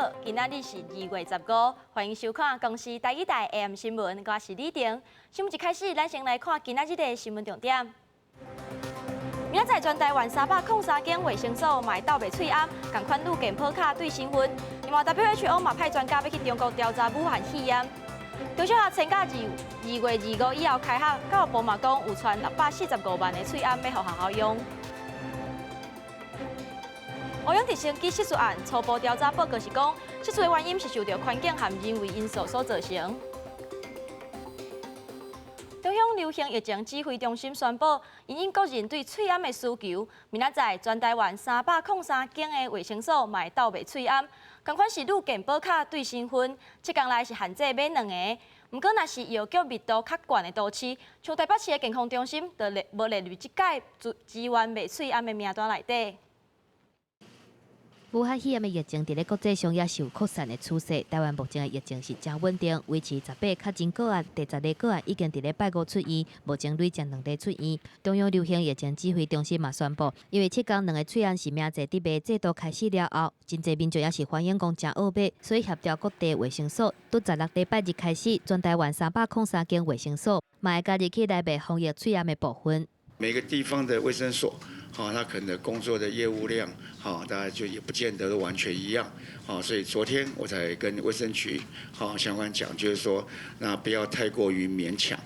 好，今仔日是2月15，歡迎收看公視台語台 AM 新聞，我是李婷。新聞一開始，咱先來看今仔日的新聞重點。明仔載全台灣303間衛生所嘛會鬥賣喙罨，仝款女健保卡對身份。另外，WHO 嘛派專家欲去中國調查武漢肺炎。中小學遷到2月25以後開學，教育部嘛講有賰645萬个喙罨欲予學校用。烏鷹直升機失事案初步調查報告是講，失事的原因是受著環境和人為因素所造成。中央流行疫情指揮中心宣布，因應國人對喙罨的需求，明仔載全台灣303間的衛生所嘛會鬥賣喙罨，仝款是女健保卡對身份，7工內是限制買兩个。毋過，若是藥局密度較懸的都市，像台北市的健康中心，就列無列入這屆支援賣喙罨的名單內底。武漢肺炎的疫情佇咧國際上也是有擴散的趨勢。台灣目前的疫情是誠穩定，維持18個確診個案，第10個個案已經佇咧拜五出院，目前累計兩例出院。中央流行疫情指揮中心嘛宣布，因為7工兩个喙罨實名制佇賣制度開始了後，真濟民眾也是反映講誠惡買，所以協調各地衛生所，佇16禮拜日開始，全台灣303間衛生所嘛會加入起來賣防疫喙罨的部分。每個地方的衛生所，哈，他可能工作的業務量，哈，大概就也不見得都完全一樣，好，所以昨天我才跟衛生局，好相關講，就是說，那不要太過於勉強，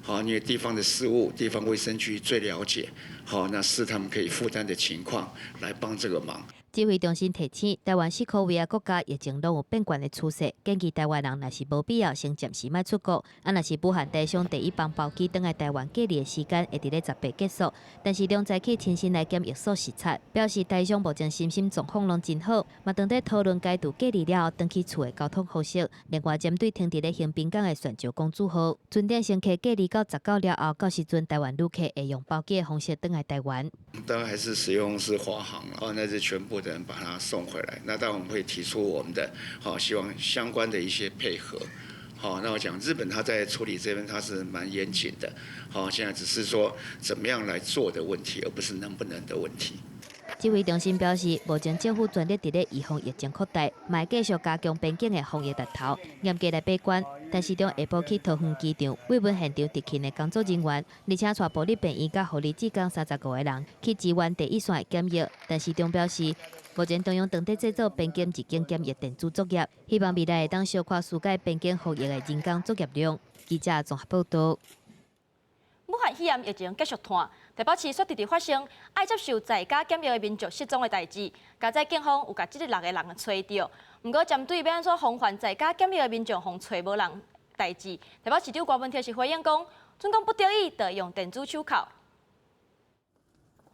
好，因為地方的事務，地方衛生局最了解，好，那是他們可以負擔的情況來幫這個忙。指揮中心提醒，台灣四箍圍仔國家疫情攏有變懸的趨勢，建議台灣人若是無必要，先暫時莫出國。啊，若是武漢台商第一班包機轉來台灣隔離的時間會佇咧18結束，但是兩早起親身來檢疫所視察，表示台商目前身心狀況攏真好，嘛當咧討論解除隔離了後轉去厝的交通方式。另外，針對停佇咧橫濱港的璇石公主號，船頂乘客隔離到19了後，到時陣台灣旅客會用包機的方式轉來台灣。當然還是使用是華航，哦，那是全部的人把他送回來。那當然我們會提出我們的，好，希望相關的一些配合。好，那我講日本他在處理這邊他是蠻嚴謹的。好，現在只是說怎麼樣來做的問題，而不是能不能的問題。指揮中心表示，目前政府全力佇咧預防疫情擴大，嘛會繼續加強邊境的防疫力頭，嚴格來把關。但是中下晡去桃園機場慰問現場執勤的工作人員，而且帶部立病院佮護理志工35個人去支援第一線的檢疫。但市長表示，目前中央正佇製作邊境入境檢疫電子作業，希望未來會當小可紓解邊境防疫的人工作業量。記者綜合報道。武漢肺炎疫情繼續湠，台北市煞直直發生愛接受在家檢疫的民眾失蹤的代誌，佳哉警方有共這個六個人揣著。毋過針對欲按怎防範在家檢疫的民眾予揣無人代誌，台北市長柯文哲是回應講，準講不得已，就用電子手銬。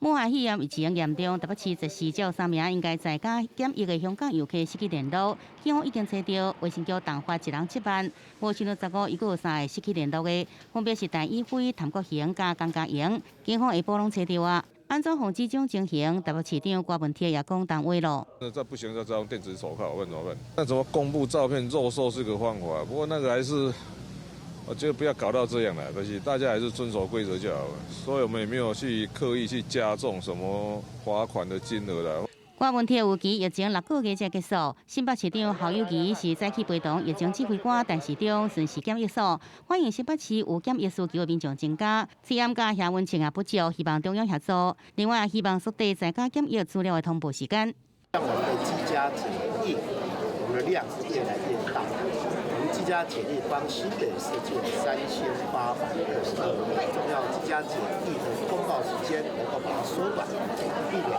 武漢肺炎疫情嚴重，台北市十四招三名應該在家檢疫的香港遊客失去聯絡，警方已經揣著，衛生局重罰一人7萬。無想到15伊閣有三个失去聯絡的，分別是陳以輝、譚國雄佮江嘉榮。警方下晡攏揣著啊。按怎防這種情形，台北市長柯文哲也講重話囉。那再不行，就再用電子手銬，問怎麼辦？那怎麼公布照片肉搜是個方法，不過那個還是，我覺得不要搞到這樣啦，但是大家還是遵守規則就好了。所以我們也沒有去刻意去加重什麼罰款的金額啦。柯文哲預期疫情6個月才結束。新北市長侯友宜是早起陪同疫情指揮官陳時中巡視檢疫所，反映新北市有檢疫需求的民眾增加，喙罨佮額溫秤也不足，希望中央協助。另外，希望縮短在家檢疫資料的通報時間。像我們的居家檢疫，我們的量是越來越大。我們居家檢疫光新北市就有3822，重要居家檢疫的通報時間能夠把它縮短，避免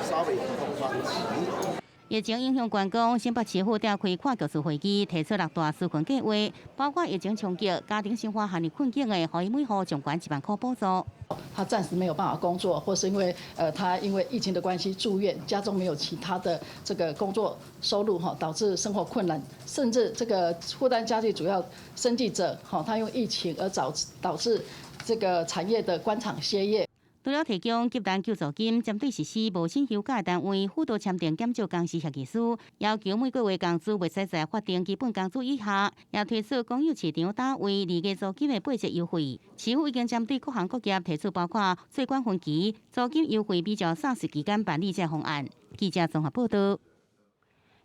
稍微有空窗期。疫情影響觀光，新北市府召開跨局處會議，提出六大紓困計劃，包括疫情衝擊、家庭生活陷入困境的，予伊每戶上懸1萬塊補助。他暫時沒有辦法工作，或是因為他因為疫情的關係住院，家中沒有其他的這個工作收入哈，導致生活困難，甚至這個負擔家計主要生計者哈，他因為疫情而導致這個產業的關廠歇業。除了提供急難救助金，針對實施無薪休假的單位，輔導簽訂減少工時協議書，要求每個月工資袂使在法定基本工資以下，也推出公有市場單位二月租金的8折優惠。市府已經針對各行各業提出包括稅管分期、租金優惠比較 SARS 期間辦理這方案。記者綜合報道。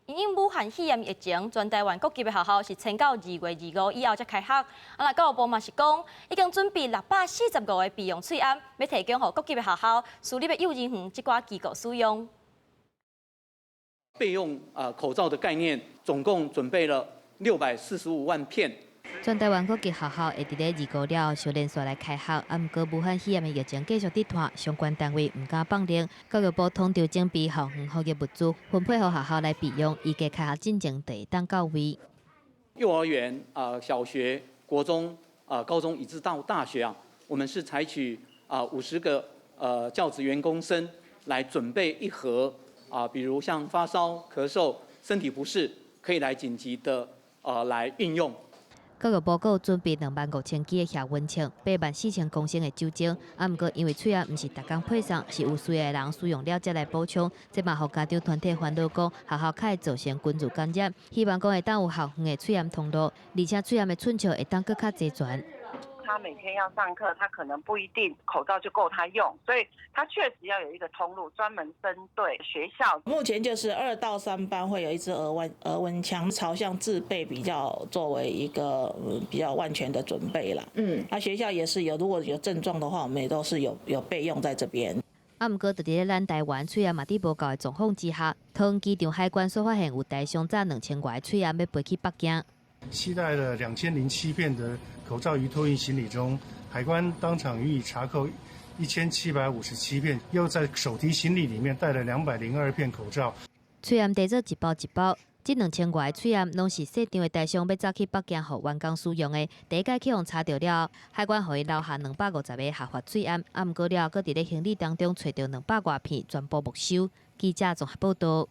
因應武漢肺炎疫情，全台灣各級的學校是延到2月25以後才開學。啊，若教育部嘛是講，已經準備645個備用喙罨，欲提供予各級的學校、私立的幼兒園這寡機構使用。備用啊口罩的概念，總共準備了645萬片。全台灣各級學校會佇咧二五了後相連續來開學，啊，毋過武漢肺炎的疫情繼續佇拖，相關單位毋敢放任。教育部統籌準備校園防疫物資，分配予學校來備用，預計開學進前就會當到位。幼兒園啊、小學、國中啊、高中以至到大學啊，我們是採取啊50個教職員工生來準備一盒啊，比如像發燒、咳嗽、身體不適，可以來緊急的來運用。教育部閣有準備25,000支的額溫槍，84,000公升的酒精。啊，毋過因為喙罨毋是逐工配送，是有需要的人使用了才來補充。這嘛予家長團體煩惱講，學校較會造成群聚感染，希望講會當有校園的喙罨通路，而且喙罨的寸尺會當閣較齊全。他每天要上課，他可能不一定口罩就夠他用，所以他確實要有一個通路，專門針對學校。目前就是2到3班會有一支額溫槍，朝向自備比較作為一個比較萬全的準備啦。那學校也是有，如果有症狀的話，我們也都是有備用在這邊。啊，毋過，佇咧咱台灣喙罨嘛佇無夠的狀況之下，桃園機場海關所發現有台商紮2000外個喙罨欲飛去北京。攜帶了2007片的口罩於托運行李中，海關當場予以查扣1757片，又在手提行李裡面帶了202片口罩。喙罨提做一包一包，這2000外個喙罨攏是細張的台商欲紮去北京予員工使用的。第一擺去予查著了後，海關予伊留下250個合法喙罨，啊，毋過了後，閣佇咧行李當中揣著200外片，全部沒收。記者綜合報道。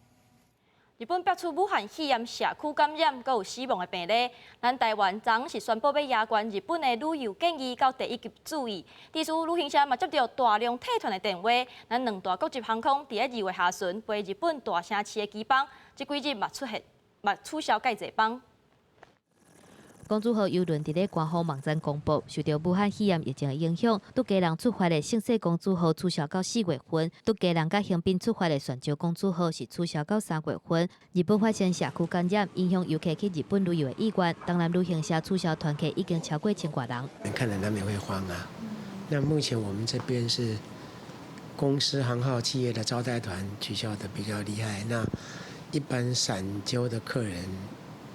日本爆出武漢肺炎社區感染，閣有死亡的病例。咱台灣昨昏是宣布欲加懸日本的旅遊建議到第一級注意。同時旅行社嘛接著大量退團的電話。咱兩大國際航空佇咧2月下旬飛日本大城市的機班，這幾日嘛出現嘛取消蓋濟班。公主號郵輪佇咧官方網站公布，受著武漢肺炎疫情的影響，對基隆出發的盛世公主號取消到4月份，對基隆佮橫濱出發的璇石公主號是取消到3月份。日本發生社區感染，影響遊客去日本旅遊的意願。東南旅行社取消團客已經超過千外人。看了難免會慌啊。那目前我們這邊是公司行號企業的招待團取消的比較厲害，那一般散揪的客人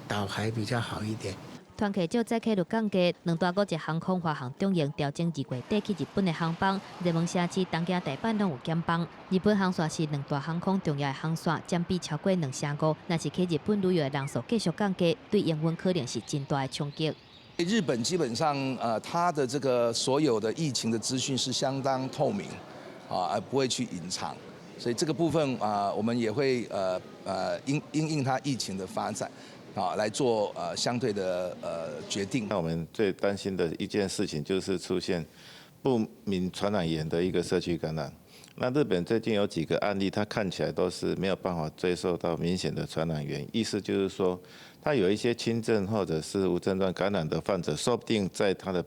倒還比較好一點。團客少，載客率降低，兩大國際航空華航、長榮調整2月底去日本的航班，熱門城市東京、大阪攏有減班。日本航線是兩大航空重要的航線，佔比超過2成5。若是去日本旅遊的人數繼續降低，對營運可能是真大的衝擊。日本基本上，它的這個所有的疫情的資訊是相當透明，啊，而不會去隱藏，所以這個部分啊，我們也會因應它疫情的發展，啊，來做相對的決定。那我們最擔心的一件事情就是出現不明傳染源的一個社區感染。那日本最近有幾個案例，它看起來都是沒有辦法追溯到明顯的傳染源，意思就是說，它有一些輕症或者是無症狀感染的患者，說不定在他的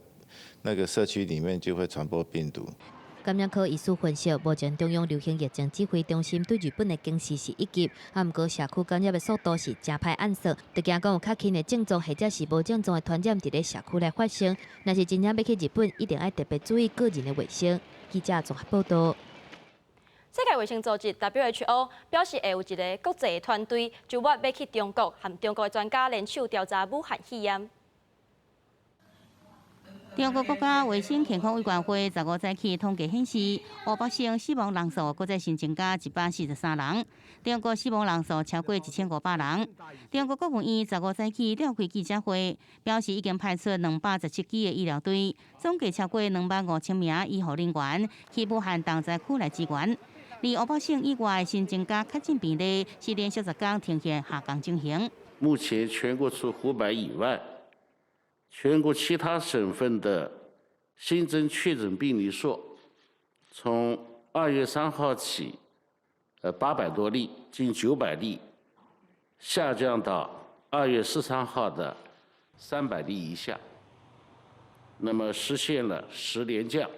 那個社區裡面就會傳播病毒。感染科醫師分析，目前中央流行疫情指揮中心對日本的警示是一級，啊，毋過社區感染的速度是誠歹按算，就驚講有較輕的症狀或者是無症狀的傳染佇咧社區來發生。若是真正欲去日本，一定愛特別注意個人的衛生。記者綜合報道。世界衛生組織 WHO 表示，會有一个國際團隊，週末欲去中國，和中國的專家聯手調查武漢肺炎。中國國家衛生健康委員會15早起統計顯示，湖北省死亡人數閣再新增加143人，中國死亡人數超過1500人。中國國務院十五早起召開記者會，表示已經派出217支的醫療隊，總計超過25,000名醫護人員去武漢重災區來支援。而湖北省以外新增加確診病例是連續10天呈現下降情形。目前全國除湖北以外，全國其他省份的新增確診病例數，從2月3號起，800多例，近900例，下降到2月13號的300例以下，那麼實現了10連降。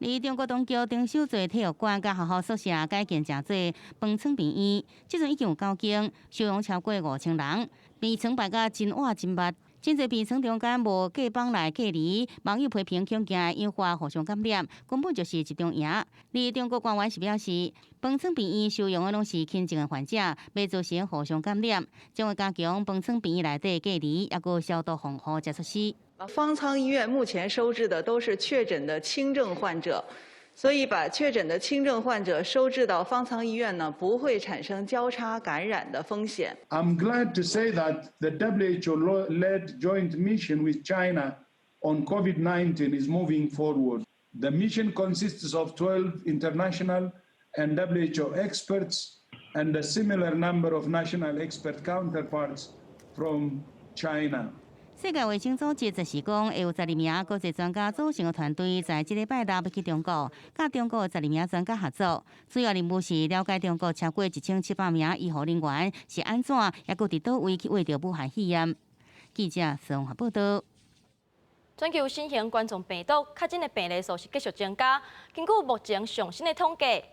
佇中國東京長壽座體育館佮學校宿舍改建成做方艙病院，這陣已經有九間，收容超過5000人。病床排甲真倚真密，真濟病床中間無隔板來隔離，網友批評恐驚引發互相感染，根本就是集中營。而中國官員是表示，方艙病院收容的攏是輕症的患者，袂造成互相感染，將會加強方艙病院內底隔離，抑閣消毒防護這措施。方艙醫院目前收治的都是確診的輕症患者，所以把確診的輕症患者收治到方艙醫院呢，不會產生交叉感染的風險。 I'm glad to say that the WHO-led joint mission with China on COVID-19 is moving forward. The mission consists of 12 international and WHO experts and a similar number of national expert counterparts from China. 世界衛生組織就是講，會有12名國際專家組成的團隊，在這禮拜六欲去中國，佮中國12名專家合作。主要任務是了解中國超過1700名醫護人員是按怎，抑閣佇佗位去穢著武漢肺炎。記者孫華報道。全球新型冠狀病毒確診的病例數是繼續增加。根據目前上新的統計，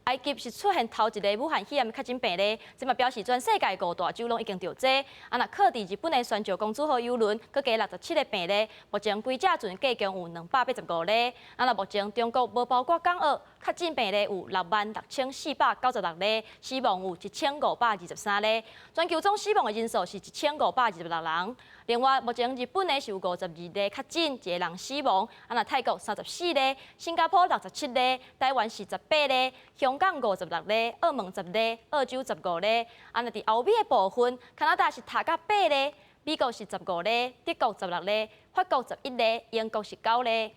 埃及是出現頭一个武漢肺炎確診病例，這嘛表示全世界五大洲攏已經著這。啊，若靠佇日本的宣教公主號郵輪，閣加67个病例，目前規隻船計共有285例。啊，若目前中國無包括港澳確診病例有66,496例，死亡有1523例，全球總死亡的人數是1526人。另外，目前日本呢是有52例確診，一个人死亡。啊，若泰國34例，新加坡67例，台灣是18例，香港56例，澳門10例，澳洲15例。啊，若佇歐美的部分，加拿大是達到八例，美國是15例，德國16例，法國11例，英國是9例。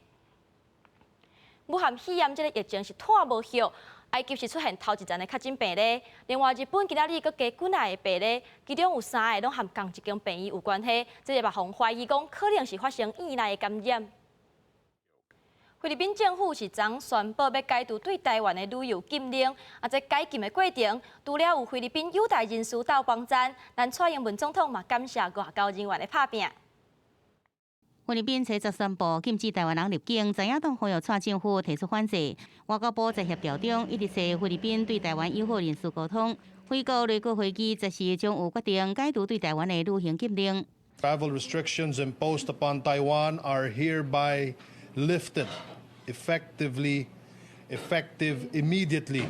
武漢肺炎這个疫情是拖無歇，埃及是出現頭一層的確診病例。另外，日本今仔日閣加幾若個病例，其中有三個攏和仝一間病院有關係，這個嘛予人懷疑講可能是發生院內的感染。菲律賓政府是昨宣布欲解除對台灣的旅遊禁令，啊，這解禁的過程，除了有菲律賓友台人士鬥幫贊，咱蔡英文總統嘛感謝外交人員的拍拚。菲律賓初十宣布禁止台灣人入境，在野黨呼籲蔡政府提出反制。外交部在協調中，一直揣菲律賓對台灣友好人士溝通。菲國內閣會議這時將有決定解除對台灣的旅行禁令。 Travel restrictions imposed upon Taiwan are hereby lifted, effectively, effective immediately.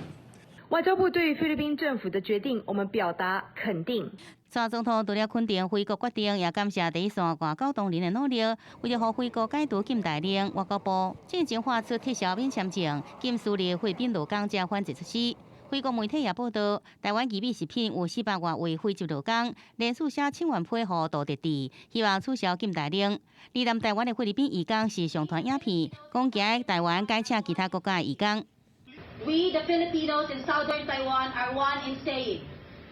外交部對於菲律賓政府的決定，我們表達肯定。蔡總統除了肯定菲國決定，也感謝第一線外交同仁的努力。為著予菲國解除禁台令，外交部進前發出撤銷免簽證、禁輸入菲律賓勞工這反制措施。菲國媒體也報道，台灣義美食品有400外位菲籍勞工，連續寫請願批予杜特蒂，希望取消禁台令。而南台灣的菲律賓移工是上傳影片，講驚台灣改請其他國家的移工。 We, the Filipinos in southern Taiwan, are one in saying,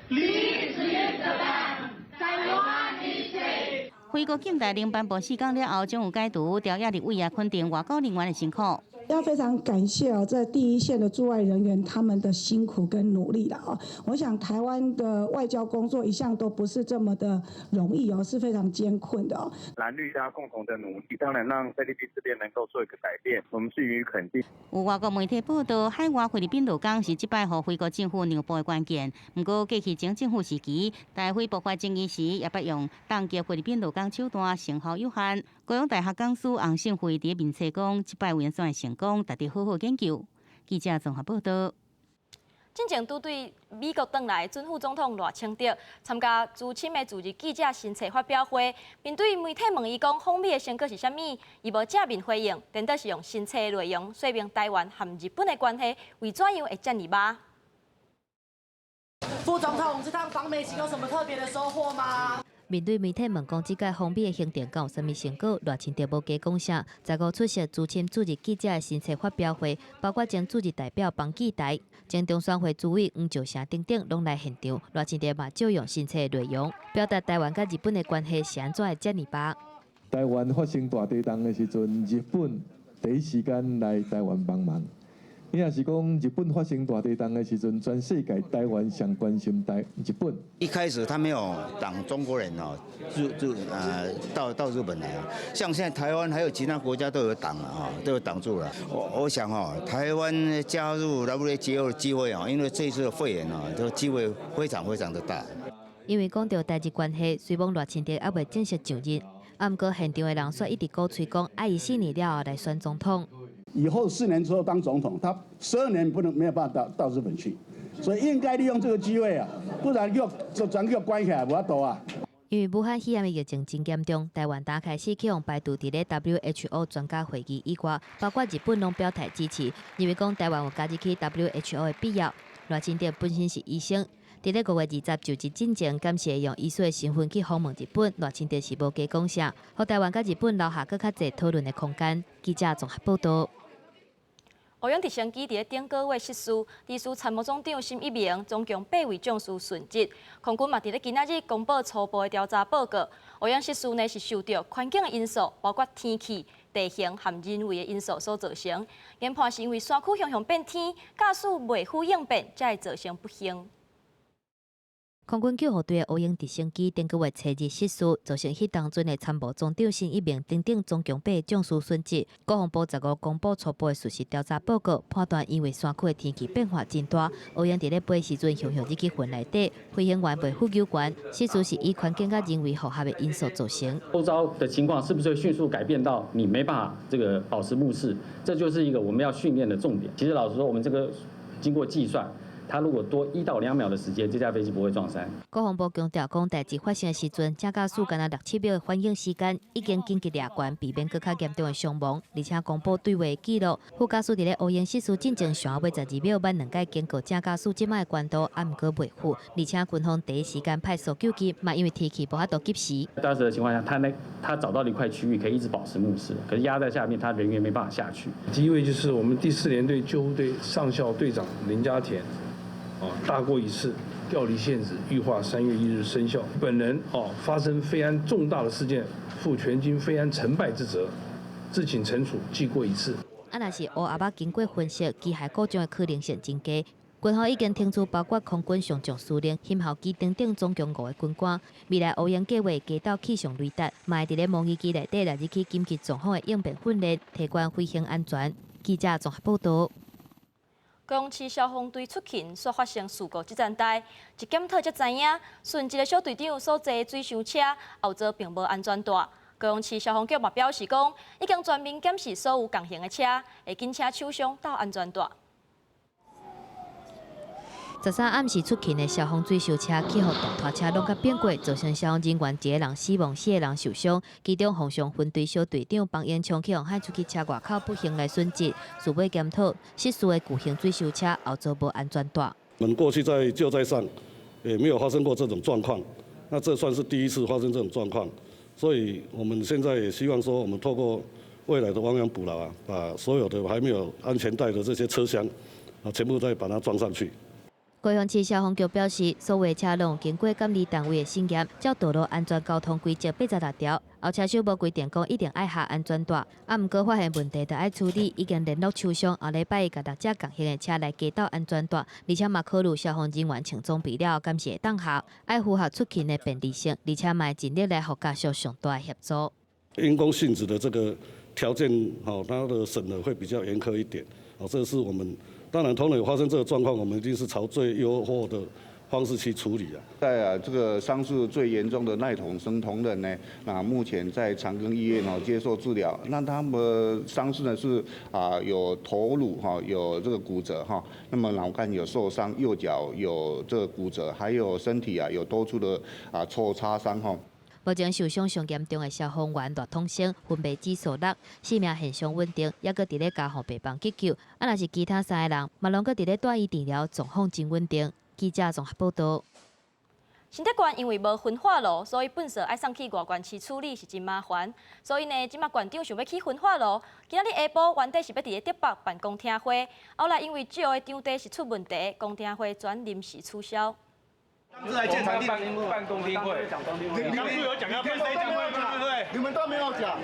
Please lift the ban. Taiwan is safe. 菲國禁台令頒布4工了後，將有解除，朝野立委也肯定外交人員的辛苦。要非常感謝哦，在第一線的駐外人員他們的辛苦跟努力了啊！我想台灣的外交工作一向都不是這麼的容易哦，是非常艱困的哦。藍綠大家共同的努力，當然讓菲律賓這邊能夠做一個改變，我們是予以肯定。有外國媒體報道，海外菲律賓勞工是這擺予菲國政府讓步的關鍵。毋過過去前政府時期，台菲爆發爭議時，也捌用凍結菲律賓勞工手段，成效有限。高雄大學講師洪勝惠佇面冊講，這擺為怎會成功，值得好好研究。記者綜合報道。進前拄對美國轉來，準副總統賴清德參加資深的駐日記者新冊發表會，面對媒體問伊講訪美的成果是啥物，伊無正面回應，顛倒是用新冊內容說明台灣和日本的關係為怎樣會遮爾歹。副總統，這趟訪美行有什麼特別的收穫嗎？面對媒體問講這屆訪美的行程敢有啥物成果，賴清德無加講啥。15出席資深駐日記者的新冊發表會，包括前駐日代表彭記台、前中選會主委黃兆成等等，攏來現場。賴清德嘛照用新冊的內容，表達台灣佮日本的關係是按怎會遮爾歹。台灣發生大地動的時陣，日本第一時間來台灣幫忙。你若是講日本發生大地震的時陣，全世界台灣上關心台日本。一開始他沒有擋中國人哦，就就到日本來啊。像現在台灣還有其他國家都有擋了哈，都有擋住了。我想哦，台灣加入 WTO 的機會啊，因為這次的肺炎啊，這個機會非常非常的大。因為講著台日關係，雖罔賴清德猶未正式上任，啊，毋過現場的人煞一直鼓吹講，愛伊4年了後來選總統。以後4年之後當總統，他12年不能沒有辦法到日本去，所以應該利用這個機會啊，不然又就全給關起來，無法度啊。因為武漢肺炎的疫情真嚴重，台灣打開始去予排除佇咧 WHO 專家會議以外，包括日本攏表態支持，認為講台灣有加入去 WHO 的必要。賴清德本身是醫生，佇咧5月20就職進前，敢是會用醫師的身份去訪問日本？賴清德是無加講啥，予台灣佮日本留下閣較濟討論的空間。記者綜合報導。烏鷹直升機佇咧頂個月失事，戰術參謀總長沈一鳴、總共八位將士殉職。空軍嘛佇咧今仔日公布初步的調查報告。烏鷹失事呢是受著環境的因素，包括天氣、地形和人為的因素所造成。研判是因為山區常常變天，駕駛袂赴應變，才會造成不幸。空軍救護隊的烏鷹直升機頂個月初日失事，造成彼當陣的參謀總長沈一鳴等等總共八个將士殉職。國防部15公布初步的事實調查報告，判斷因為山區的天氣變化真大，烏鷹佇咧飛時陣雄雄入去雲內底，飛行員袂赴救援，失事是以環境佮人為複合的因素造成。周遭的情況是不是會迅速改變到你沒辦法這個保持目視？這就是一個我們要訓練的重點。其實老實說，我們這個經過計算。他如果多1到2秒的時間，這架飛機不會撞山。國防部強調講，代誌發生的時陣，正駕駛干焦六七秒的反應時間，已經緊急掠懸，避免閣較嚴重的傷亡。而且公布對話記錄，副駕駛佇咧烏鷹失事進前上後尾12秒，捌兩擺警告正駕駛這擺的懸度，啊毋過袂赴。而且軍方第一時間派搜救機，嘛因為天氣無法度及時。當時的情況下，他找到了一塊區域可以一直保持目視，可是壓在下面，他人員沒辦法下去。第一位就是我們第四聯隊救護隊上校隊長林家田。啊，大過一次，調離現職，預劃3月1日生效。本人哦，發生飛安重大的事件，負全軍飛安成敗之責，自請懲處，記過一次。啊，若是烏鴉仔經過分析，機械故障的可能性真低。軍方已經停駐包括空軍上將司令、巡航機等等總共五个軍官。未來烏鷹計畫加鬥氣象雷達，嘛會佇咧模擬機內底列入去緊急狀況的應變訓練，提懸飛行安全。記者綜合報導。高雄市消防隊出勤，煞發生事故這層代，一檢討才知影，殉職的小隊長所坐的水箱車後座並無安全帶。高雄市消防局嘛表示講，已經全面檢視所有共型的車，會緊請廠商鬥安全帶。13暗時出勤的消防水箱車去予大拖車挏共扁過，造成消防人員一個人死亡，四個人受傷。其中鳳翔分隊小隊長彭英昌去予害出去車外口不幸來殉職。事尾檢討，失事的巨型水箱車後座無安全帶。我們過去在救災上也沒有發生過這種狀況，那這算是第一次發生這種狀況，所以我們現在也希望說，我們透過未來的亡羊補牢啊，把所有的還沒有安全帶的這些車廂啊，全部再把它裝上去。高雄市消防局表示，所有車攏經過監理單位的審驗，照道路安全交通規則86條，後車手無規定講一定愛繫安全帶，啊，毋過發現問題就愛處理，已經聯絡廠商，後禮拜會共六隻仝型的車來加鬥安全帶，而且嘛考慮消防人員穿裝備了後，敢是會當下，愛符合出勤的便利性，而且嘛會盡力來予家屬上大的協助。因公殉職的這個條件，吼，它的審核會比較嚴苛一點，哦，這是我們。當然，同仁有發生這個狀況，我們一定是朝最優化的方式去處理啊。在啊，這個傷勢最嚴重的賴統生同仁呢，那目前在長庚醫院哦接受治療。那他們傷勢呢是啊有頭顱哈有這個骨折哈，那麼腦幹有受傷，右腳有這個骨折，還有身體啊有多處的啊挫擦傷哈。目前受傷上嚴重的消防員賴統生，昏迷指數6，生命現象穩定，猶閣佇咧加護病房急救。啊，若是其他三個人，嘛攏閣佇咧住院治療，狀況真穩定。記者綜合報導。新竹縣因為無焚化爐，所以糞埽愛送去外縣市處理是真麻煩。所以呢，這馬縣長想欲起焚化爐。今仔日下晡原底是欲佇咧竹北辦公聽會，後來因為借的場地是出問題，公聽會轉臨時取消。是來建場地辦公聽會，你們有講要辦公聽會，你們都沒有講。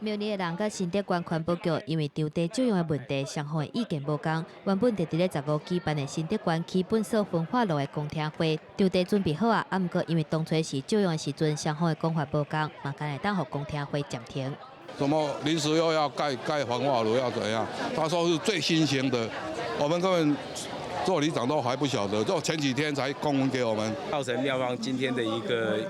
苗栗的人佮新竹縣環保局因為場地借用的問題，雙方的意見無仝。原本佇咧15舉辦的新竹縣區本所焚化爐的公聽會，場地準備好啊，啊，毋過因為當初時借用的時陣，雙方的講法無仝，嘛干焦會當予公聽會暫停。什麼臨時又要蓋焚化爐要怎樣？他說是最新型的，我們根本做里長都還不曉得，就前幾天才公文給我們。造成廟方今天的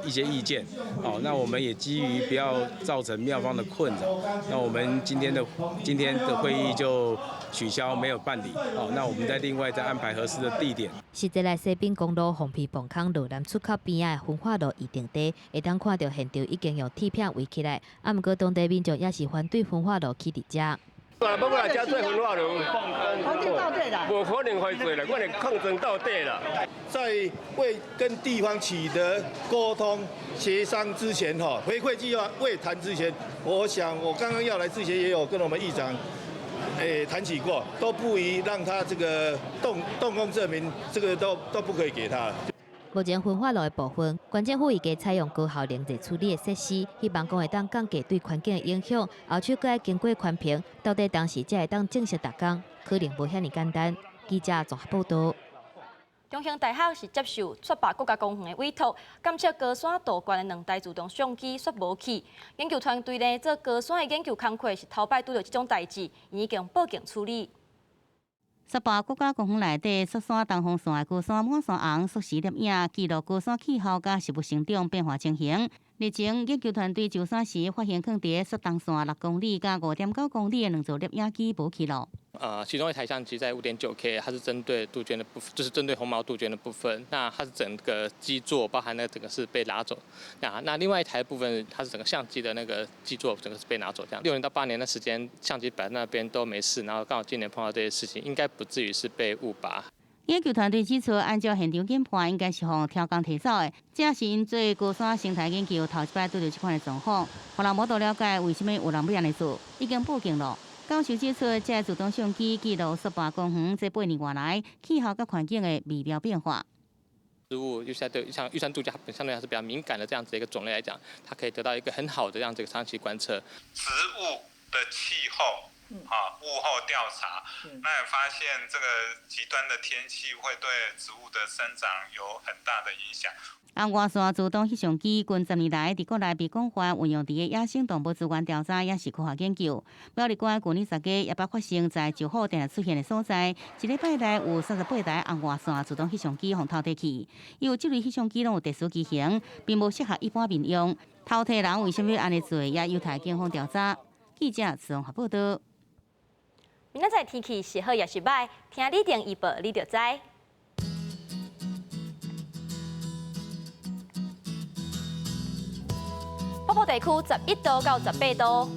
一些意見，好，那我們也基於不要造成廟方的困擾，那我們今天的會議就取消，沒有辦理。好，那我們再另外再安排合適的地點。實際來西濱公路鳳皮磅空路南出口邊仔的焚化爐預定地，會當看到現場已經用鐵片圍起來，啊，毋過當地民眾也是反對焚化爐起佇遮。我來遮做焚化爐，無可能會做啦，我哋抗爭到底啦。在未跟地方取得溝通協商之前，哈，回饋計劃未談之前，我想我剛剛要來之前也有跟我們議長，談起過，都不宜讓他這個動工證明，這個都不可以給他。目前焚化爐的部分，縣政府預計採用高效能熱處理的設施，希望講會當降低對環境的影響。後續閣愛經過環評，到底當時才會當正式動工，可能無遐爾簡單。記者綜合報道。中興大學是接受雪霸國家公園的委託，監測高山道觀的兩台自動相機煞無去。研究團隊呢做高山的研究工課，是頭擺拄著這種代誌，已經報警處理。雪霸國家公園內底雪山東方線的高山滿山紅實時攝影記錄高山氣候佮植物生長變化情形。日前，研究團隊上山時發現，囥佇雪東線6公里佮5.9公里的兩座攝影機無記錄。其中一台相機在5.9K，它是針對杜鵑的部分，就是針對紅毛杜鵑的部分。那它是整個基座，包含那整個是被拿走。那另外一台部分，它是整個相機的那個基座，整個是被拿走。這樣6年到8年的時間，相機擺在那邊都沒事，然後剛好今年碰到這些事情，應該不至於是被誤拔。研究團隊指出，按照現場研判，應該是予刁工提走的。這是𪜶做高山生態研究頭一擺拄著這款的狀況，予人無法度了解為啥物有人欲按呢做，已經報警了。教授指出，這個自動相機記錄雪霸公園這8年外來氣候佮環境的微妙變化。植物，尤其對像玉山杜鵑，它相對還是比較敏感的這樣子一個種類來講，它可以得到一個很好的這樣子一個長期觀測。植物的氣候啊，物候調查，那也發現這個極端的天氣會對植物的生長有很大的影響。紅外線自動翕相機近10年來佇國內被廣泛運用佇個野生動物資源調查，也是科學研究。苗栗縣舊年10月也捌發生在石虎定出現的所在，一禮拜內有38台紅外線自動翕相機予偷提去。因為這類翕相機攏有特殊機型，並無適合一般民用。偷提人為啥物按呢做，也有待警方調查。記者綜合報道。明仔載天氣是好抑是䆀？聽李定預報，你就知。北部地區11度到18度，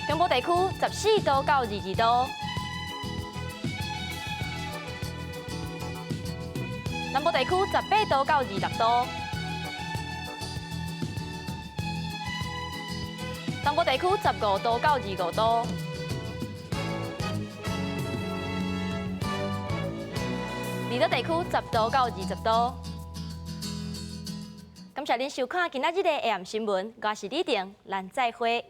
中部地區14度到22度，南部地區18度到26度，東部地區15度到25度。離島地區10度到20度。感謝您收看今仔日的 AM 新聞，我是李婷，咱再會。